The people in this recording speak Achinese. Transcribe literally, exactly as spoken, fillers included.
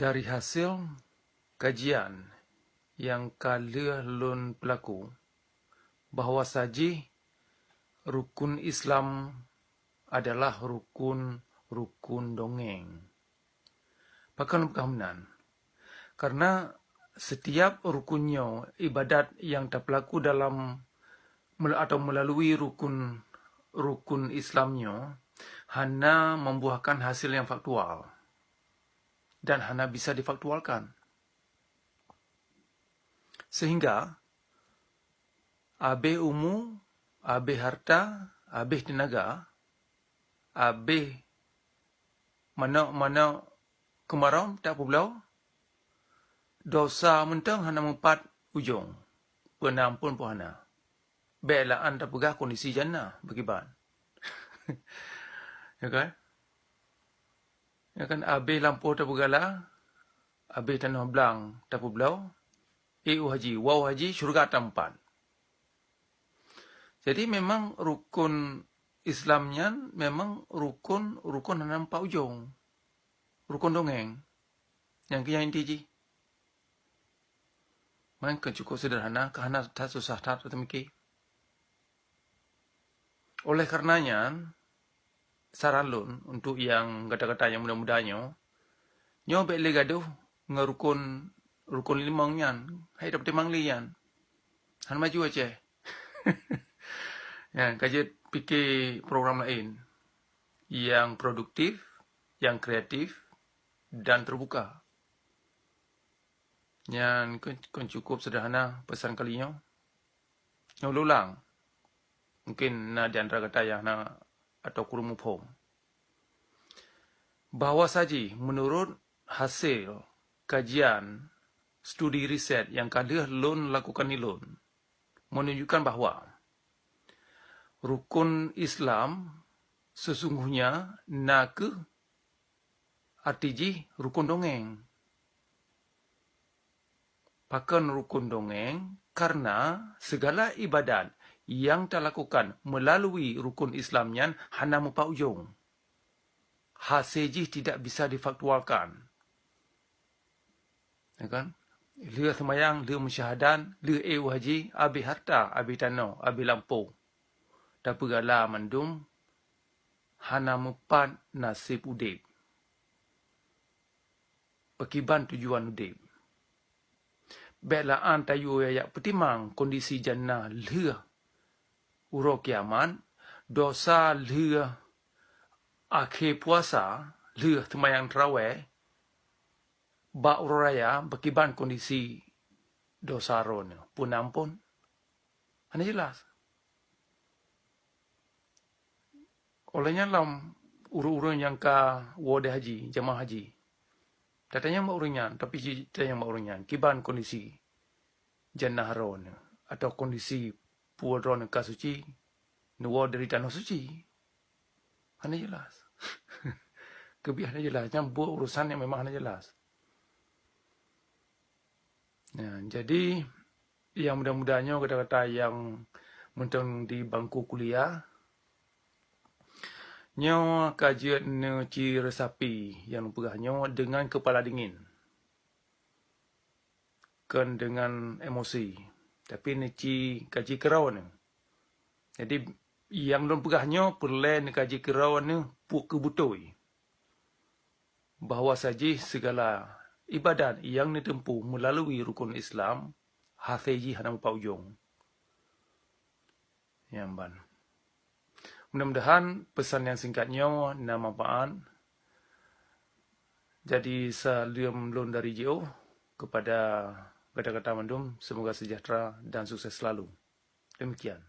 Dari hasil kajian nyang ka lheueh lôn peulaku, bahwa sajih rukun Islam adalah rukun-rukun dongeng. Pakon lôn peugah meunan? Karena setiap rukun nyoe ibadat nyang tapeulaku dalam mel-, atau melalui rukun, rukun Islam nyoe hana membuahkan hasil yang faktual dan hana bisa difaktualkan. Sehingga abéh umu, abéh harta, abéh teunaga, abéh manok-manok keumarom tapeubloe, dosa mantong hana meupat ujong, peuna ampôn pun hana. Bék lam tapeugah kondisi jannah beukiban. Ya kan? Ya kan, abéh lampôh tapeugala, abéh tanoh blang tapeubloe, ék u haji, woe u haji, syeuruga tameupat. Jadi memang rukun Islam nyan memang rukun, rukun hana meupat ujong. Rukun dongeng. Nyang keu nyang inti jih. Meunan keu cukup sederhana, ka hana that susah that teumiki. Oleh karena nyan, saran lôn untuk nyang gata-gata nyang muda-muda nyoe, nyoe bék lé gadoh ngon rukun, rukun limong nyan, hai dapeutimang lé nyan. Hana maju Aceh. Nyan, ka jeuet pike program laén nyang produktif, nyang kreatif, dan terbuka. Nyan kon, kon cukup sederhana pesan kali nyoe. Nyoe lôn ulang. Mungkin na di antara gata nyang hana atau kureueng muphom. Bahwa sajih menurut hasil kajian studi riset nyang ka lheueh lôn lakukan di lôn, menunjukkan bahwa rukun Islam sesungguhnya na kheueh arti jih rukun dongeng. Pakon rukun dongeng? Karena segala ibadat nyang talakukan melalui rukun Islam nyan hana meupat ujong. Hase jih tidak bisa difaktualkan. Ya kan? Lheueh seumayang, lheueh meusyahadat, lheueh ék u haji, abéh harta, abéh tanoh, abéh lampôh. Tapeugala mandum, hana meupat naseb udeb. Pakriban tujuan udeb. Bék lam tayue jak peutimang kondisi jannah lheueh uroe kiamat, dosa lheueh akhé puasa, lheueh seumayang tarawèh, bak uroe raya, pakriban kondisi dosa droeneuh. Peue na ampôn? Hana jelas. Oleh nyan lam ureuëng-ureuëng nyang ka woe di haji, jamaah haji, tatanyong bak ureuëng nyan, tapi ji-, tatanyong bak ureuëng nyan, kiban kondisi jannah droeneuh, atau kondisi peue droeneuh ka suci, neuwoe dari tanoh suci? Hana jelas. Keubiet hana jelas. Nyan buet urusan nyang memang hana jelas. Nah, jadi, nyang muda-muda nyoe, gata-gata nyang mantong di bangku kuliah, nyoe ka jeuet neuci resapi nyang lôn peugah nyoe deungon keupala dingin, kon deungon emosi, tapi neuci kaji keudroe neuh. Jadi, nyang lôn peugah nyoe peureulée neukaji keudroe neuh peue keuh beutôi. Bahwa sajih sigala ibadat nyang neuteumpuh meulalui rukon Islam, hase jih hana meupat ujong. Nyan ban. Mudah-mudahan pesan nyang singkat nyoe na manfaat. Jadi, saleuem lôn dari jiôh kepada gata-gata mandum, semoga sejahtera dan sukses selalu. Demikian.